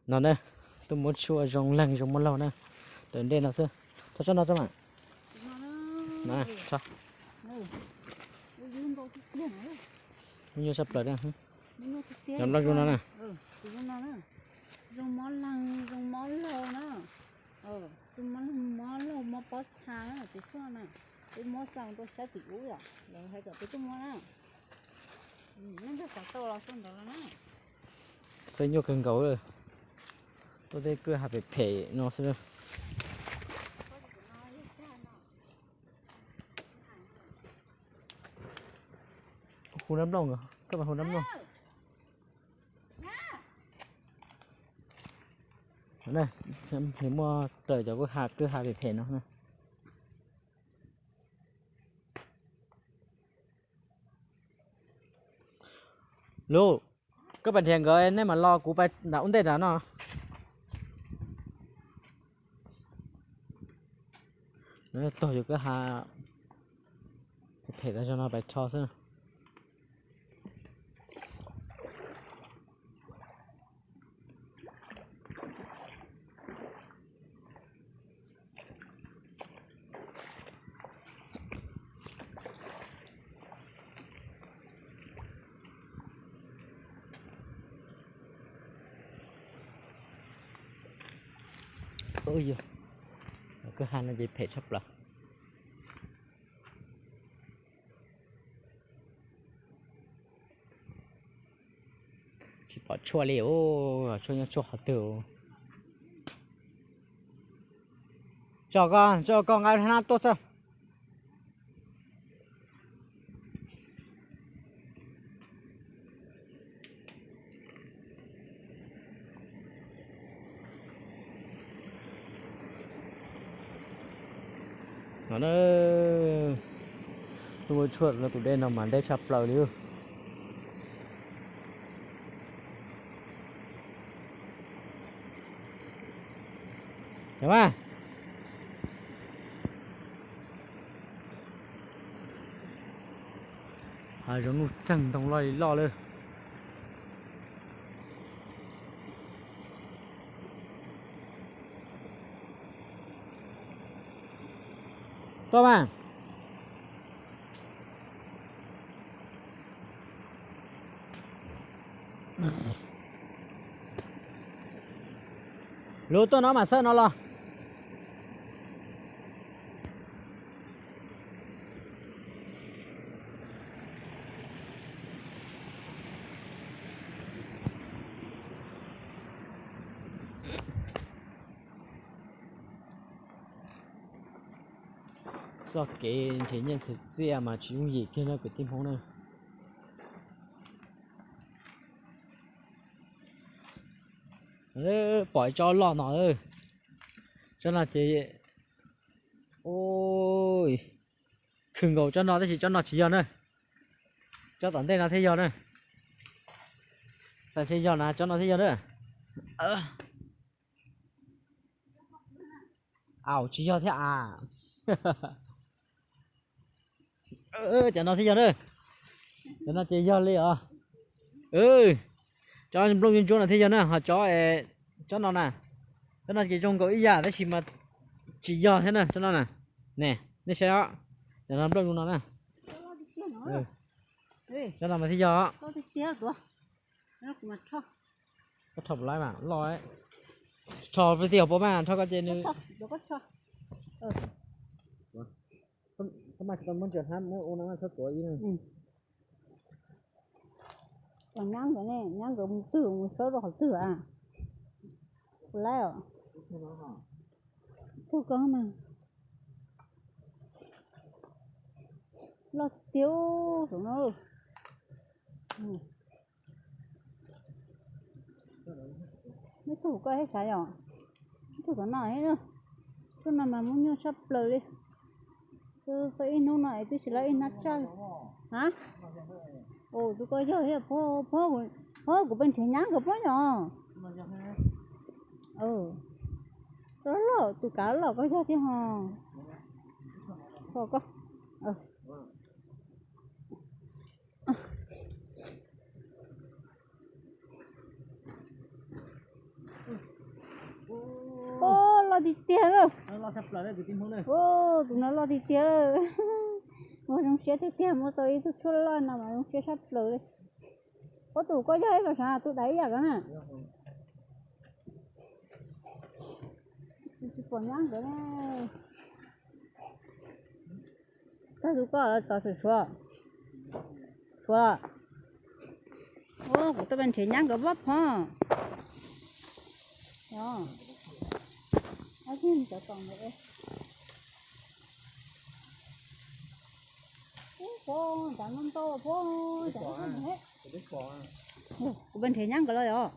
No na, tuaj muab tshuaj zoo leeg zoo mab laug na, raws ntej no xwb. Tso tsob no tso mas. Nyuaj tshaj plaws. Cov nplooj zoo no na. Zoo mob leeg zoo mob laug na. Tus mob laug mob pob txha na, tus tshuaj na, peb muab xaus rau sab tim ub yom, lawv hais kom peb tuaj muab na. Xav tau los xav ntawd los na. Xav nyuaj kawg nkaus. Tuaj tej kwj ha phem phem no xwb. Hu nab nplooj, koj mas hu nab nplooj. Nws muaj raws cov kwj ha, kwj ha phem phem no na. Lub, koj pais nrhiav nkawd, nej mam los kuv pais nram ub ntej nram no. Tog yus kwj ha phem tas zog no pais rho xwb. Yog, kwj ha no ces phem tshaj plaws. Tsis pom tshuaj li, tshuaj nyob tshuaj qhov twg. Tso koj, tso koj nqa hnab tuaj txog. No na, tuaj muab tshuaj rau tus dej no mas deb tshaj plaws li. Hav zoov nuj txeeg ntoo loj li loj lawm. Tuaj mas. Lub tuaj no mas xawb no los. Txoj kev nrhiav nyiaj nrhiav txiaj mas tsis yooj yim kiag no kwv tij Hmoob na. Pom ib tsob loj no, tsob no ces, khwv nkaus tsob no tab sis tsob no tsis yog na. Tsob tom ntej no thiaj yog na. Tam sim yog na, tsob no thiaj yog na. Au, tsis yog thiab a. Cov no thiaj yog na. Cov no ces yog li os. Cov nplooj ntsuab ntsuab no thiaj yog na, ho cov, cov no na, cov no ces zoo nkaus ib yam tab sis mas tsis yog thiab na, cov no na. Ne, nej saib os, cov no nplooj zoo no na. Cov no mas thiaj yog. Koj rho puas laib mas loj. Rho pes tiag puas mas rho koj ces nws. Nyab nkawd ne, nyab nkawd mus twg, mus xawb rau qhov twg a? Puas laib os. Tug koj mas loj tiag saum no. Neb tug koj thiab sav yom? Tug tom no thiab. Tug no mas muaj nyuaj tshaj plaws li. Xwb ib hnub no es twb tsis lawv ib hnab tsaj li. Ha? Tus koj yog thiab, phob kuv pes nrhiav nyab nkawd phob yom. Loj, tus kav loj koj yog thiab ho. Koj. Loj tiag tiag lawm. Tus no loj tiag tiag lawm. Muaj zoo siab tiag tiag, muaj tau ib tug tshuaj loj no mas zoo siab sab plaws li. Ob tug koj yog ib los sav, tus dais ib yam ko na. Tsis pom nyab nkawd. Tag tus koj los txog tshuav, tshuav. Kuv tuaj pem nrhiav nyab nkawd vab phom. Ib cov tom ntawd. Ub, pob nrad no ntau pob nrad. Kuv pem nrhiav nyab nkawd los os.